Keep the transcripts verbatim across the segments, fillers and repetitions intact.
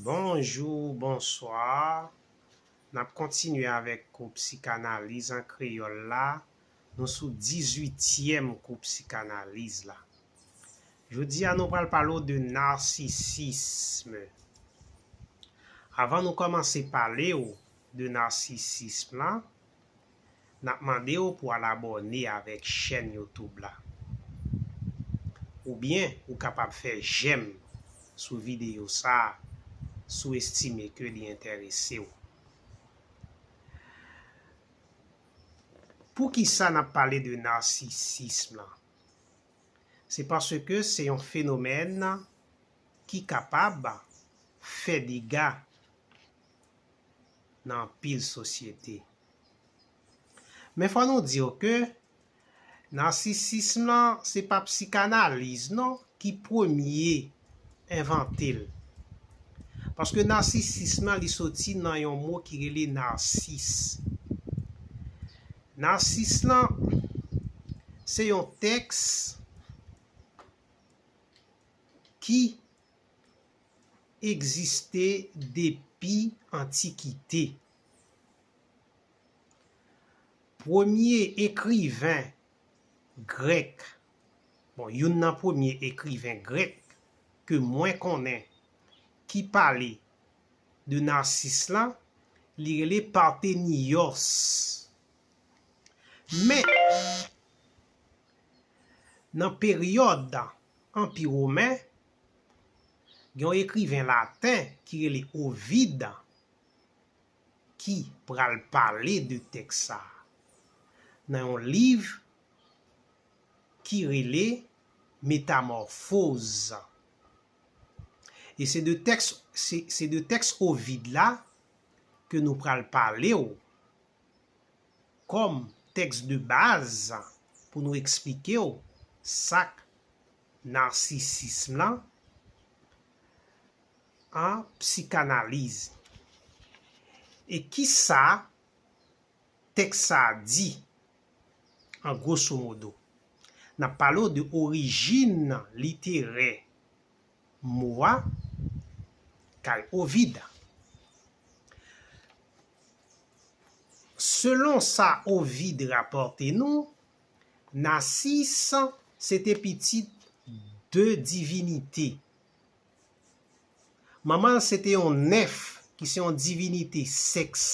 Bonjou, bonswa. N ap kontinye avèk kou psikanaliz an kreyòl la. Nou sou dizuityèm kou psikanaliz la. Jodi a, nou pral pale w de narsisism. Avan nou kòmanse pale w de narsisism la, n ap mande w pou al abòne avèk chèn YouTube la. Oubyen, ou kapab fè jèm sou videyo sa a, si w estime ke li enterese w. Poukisa n ap pale de narsisism lan? Se paske se yon fenomèn ki kapab fè dega nan anpil sosyete. Men fò nou di w ke narsisism lan, se pa psikanaliz non ki premye envante l. Paske narsisism lan, li soti nan yon mo ki rele narsis. Narsis lan, se yon tèks ki egziste depi antikite. Premye ekriven grèk, bon, youn nan premye ekriven grèk ke mwen konnen ki pale de Narsis lan, li rele Parteniyòs. Men, nan peryòd Anpi Women, gen yon ekriven laten ki rele Ovid ki pral pale de tèks sa a nan yon liv ki rele Metamòfoz. E se de tèks, se, se de tèks Ovid la ke nou pral pale w kòm tèks de baz pou nou eksplike w sa k narsisism lan an psikanaliz. E kisa tèks sa a di, an gwoso modo? N ap pale w de orijin literè mo a kay Ovid. Selon sa Ovid rapòte nou, Nasis se te pitit de divinite. Manman l se te yon nèf ki se yon divinite sèks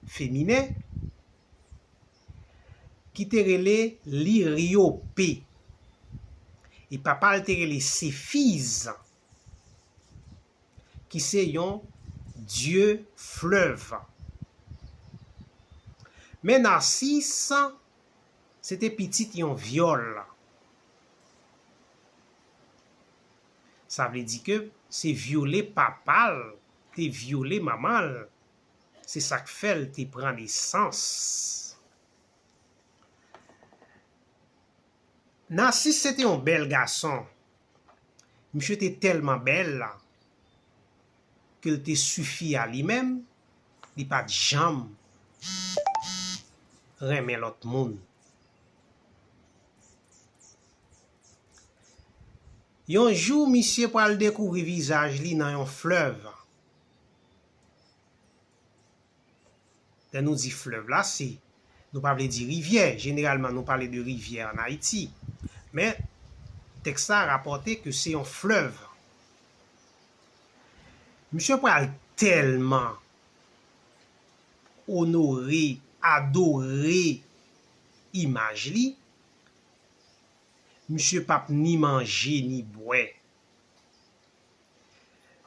feminen ki te rele Liryope. E papa l te rele Sefiz, ki se yon dye flèv. Men Nasis se te pitit yon vyòl. Sa vle di ke se vyole papa l te vyole manman l, se sa k fè l te pran nesans. Nasis se te yon bèl gason. Misye te tèlman bèl ke l te sifi a li menm, li pa t janm renmen lòt moun. Yon jou, misye pral dekouvri vizaj li nan yon flèv. Lè nou di flèv la, se, nou pa vle di rivyè. Jeneralman, nou pale de rivyè ann Ayiti. Men, tèks la rapòte ke se yon flèv. Misye pral tèlman onore, adore imaj li, misye p ap ni manje, ni bwè.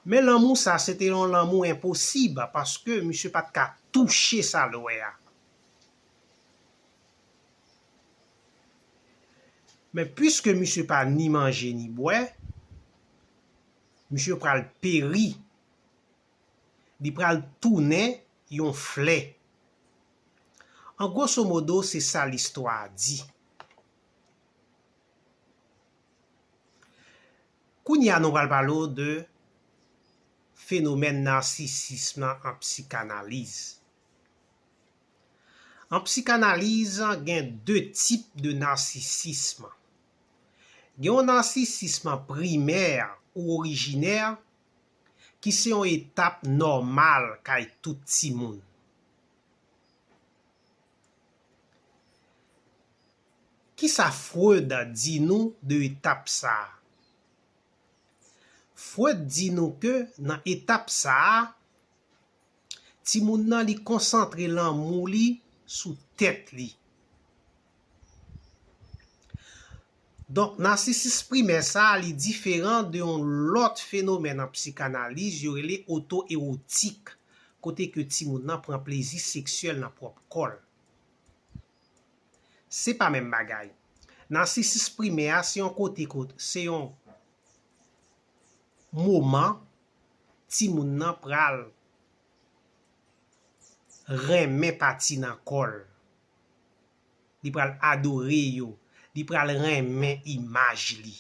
Men lanmou sa, se te yon lanmou enposib, paske misye pa t ka touche sa l wè a. Men piske misye pa ni manje, ni bwè, misye pral peri. Li pral tounen yon flè. An gwoso modo, se sa listwa a di. Kounye a, nou pral pale w de fenomèn narsisism lan an psikanaliz. An psikanaliz, gen de tip de narsisism. Gen yon narsisism primè ou orijinè ki se yon etap nòmal kay tout timoun. Kisa Freud di nou de etap sa a? Freud di nou ke nan etap sa a, timoun nan li konsantre lanmou li sou tèt li. Donk, nasisis primè sa a, li diferan de yon lòt fenomèn an psikanaliz yo rele oto-ewotik, kote ke timoun nan pran plezi seksyèl nan pwòp kò l. Se pa menm bagay. Nasisis primè a, se yon kote kot, se yon moman timoun nan pral renmen pati nan kò l. Li pral adore yo. Li pral renmen imaj li.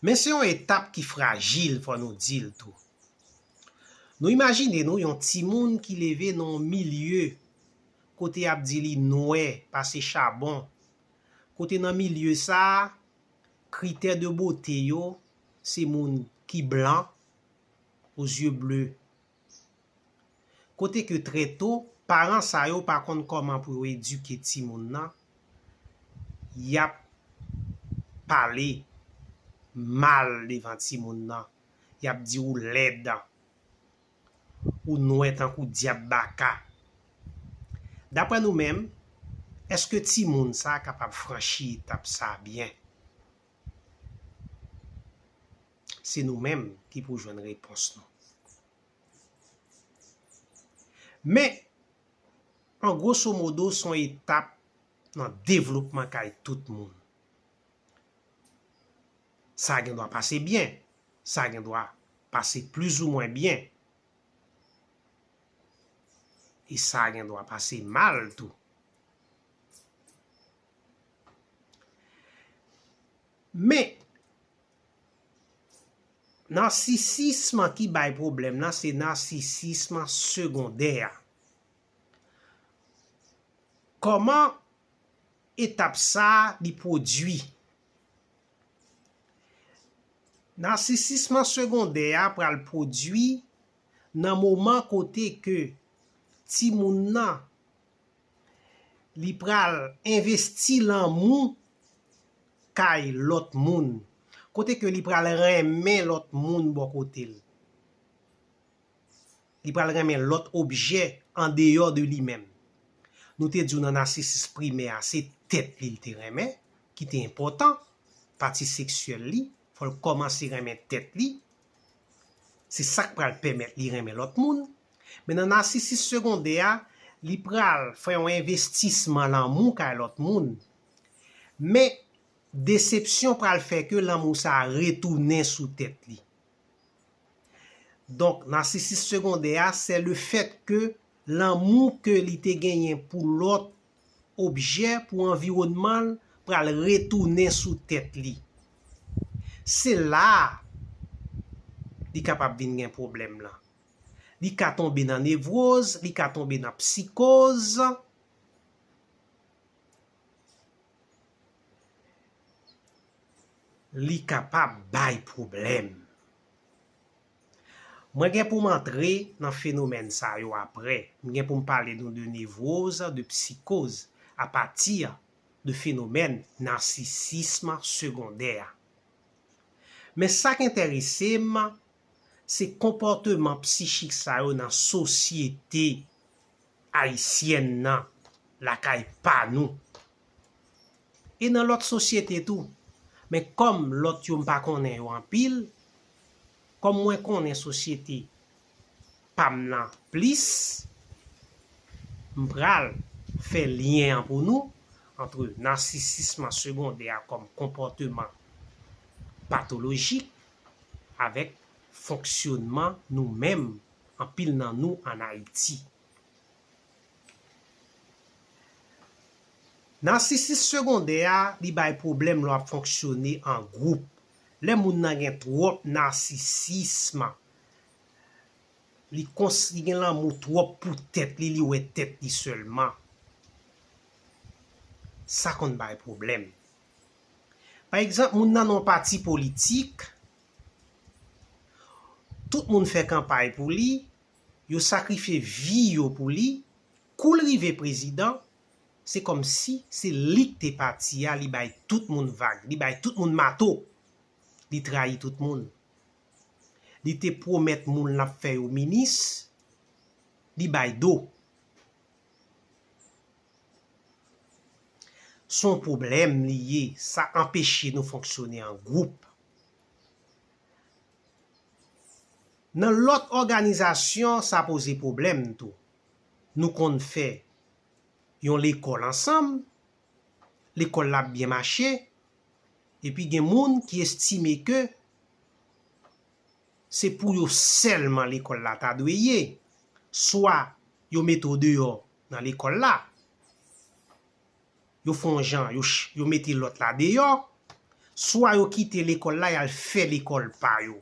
Men se yon etap ki frajil, fò nou di l tou. Nou imajine nou yon timoun ki leve nan yon milye kote y ap di li nwè pase chabon, kote nan milye sa a, kritè de bote yo, se moun ki blan, aux yeux bleus. Kote ke trè to, paran sa yo pa konn kòman pou yo edike timoun nan, y ap pale mal devan timoun nan, y ap di ou lèd, ou nwè tankou dyab baka. Daprè nou menm, èske timoun sa a kapab franchi etap sa a byen? Se nou menm ki pou jwenn repons nou. Men, an gwoso modo, se yon etap nan devlopman kay tout moun. Sa gen dwa pase byen, sa gen dwa pase plizoumwen byen, e sa gen dwa pase mal tou. Men, nasisism ki bay pwoblèm nan, se nasisism segondè a. Kòman etap sa a li pwodui? Nasisism segondè a pral pwodui nan moman kote ke timoun nan, li pral envesti lanmou kay lòt moun, kote ke li pral renmen lòt moun bò kote l. Li pral renmen lòt objè andeyò de li menm. Nou te di w nan nasisis primè a, se tèt li l te renmen, ki te enpòtan, pati seksyèl li, fò l kòmanse renmen tèt li. Se sa k pral pèmèt li renmen lòt moun. Men nan nasisis segondè a, li pral fè yon envestisman lanmou kay lòt moun. Men desepsyon pral fè ke lanmou sa a retounen sou tèt li. Donk, nasisis segondè a, se le fèt ke lanmou ke li te genyen pou lòt objè, pou anviwònman l, pral retounen sou tèt li. Se la a li kapab vin gen pwoblèm lan. Li ka tonbe nan nevwoz, li ka tonbe nan psikoz. Li kapab bay pwoblèm. Mwen gen pou m antre nan fenomèn sa yo aprè. M gen pou m pale nou de nevwoz, de psikoz, apati de fenomèn nasisism segondè a. Men sa k enterese m, se konpòteman psichik sa yo nan sosyete ayisyèn nan, lakay pa nou. E nan lòt sosyete tou. Men kòm lòt yo m pa konnen yo anpil, kòm mwen konnen sosyete pa m nan plis, m pral fè lyen an pou nou, antre nasisism segondè a kòm konpòteman patolojik avèk fonksyònman nou menm, anpil nan nou ann Ayiti. Nasisis segondè a, li bay pwoblèm lè w ap fonksyone an gwoup. Lè moun nan gen twòp nasisism, li kons-, li gen lanmou twòp pou tèt li, li wè tèt li sèlman. Sa konn bay pwoblèm. Pa egzanp, moun nan nan yon pati politik, Tout moun fè kanpay pou li, yo sakrifye vi yo pou li, kou l rive prezidan, se kòmsi se li k te pati a, li bay tout moun vag, li bay tout moun mato, li trayi tout moun. Li te pwomèt moun l ap fè yo minis, li bay do. Se yon pwoblèm li ye, sa anpeche nou fonksyone an gwoup. Nan lòt òganizasyon, sa poze pwoblèm tou. Nou konn fè yon lekòl ansanm, lekòl la ap byen mache, epi gen moun ki estime ke se pou yo sèlman lekòl la ta dwe ye. Swa yo mete w deyò nan lekòl la, yo fè yon jan, yo, ch- yo mete lòt la deyò, swa yo kite lekòl la, y al fè lekòl pa yo.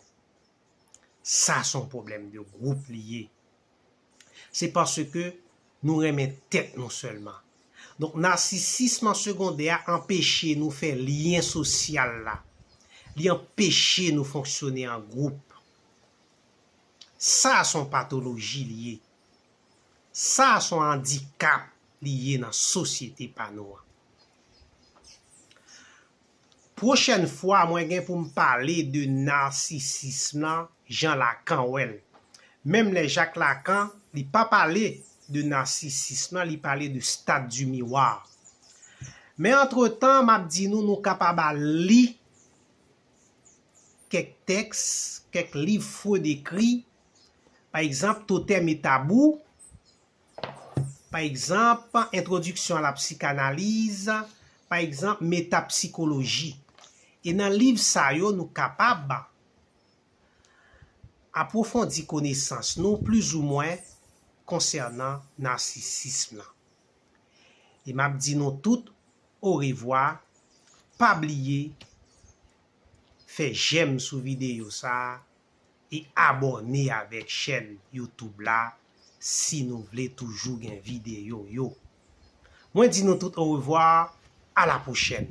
Sa se yon pwoblèm de gwoup li ye. Se paske nou renmen tèt nou sèlman. Donk, nasisism an segondè a anpeche nou fè lyen sosyal la. Li anpeche nou fonksyone an gwoup. Sa se yon patoloji li ye. Sa se yon andikap li ye nan sosyete pa nou an. Pwochèn fwa, mwen gen pou m pale de nasisism nan jan Lacan wè l. Menm lè Jacques Lacan, li pa pale de nasisism nan, li pale de stade du miroir. Men antretan, m ap di nou, nou kapab al li kèk tèks, kèk liv Freud ekri, pa egzanp, Totem et Tabou, pa egzanp, Introduction à la psychanalyse, pa egzanp, Metapsychologie. E nan liv sa yo, nou kapab apwofondi konesans nou plizoumwen konsènan nasisism nan. E m ap di nou tout orevwa. Pa bliye fè jèm sou videyo sa a e abòne avèk chèn YouTube la si nou vle toujou gen videyo yo. Mwen di nou tout orevwa, a la pwochèn.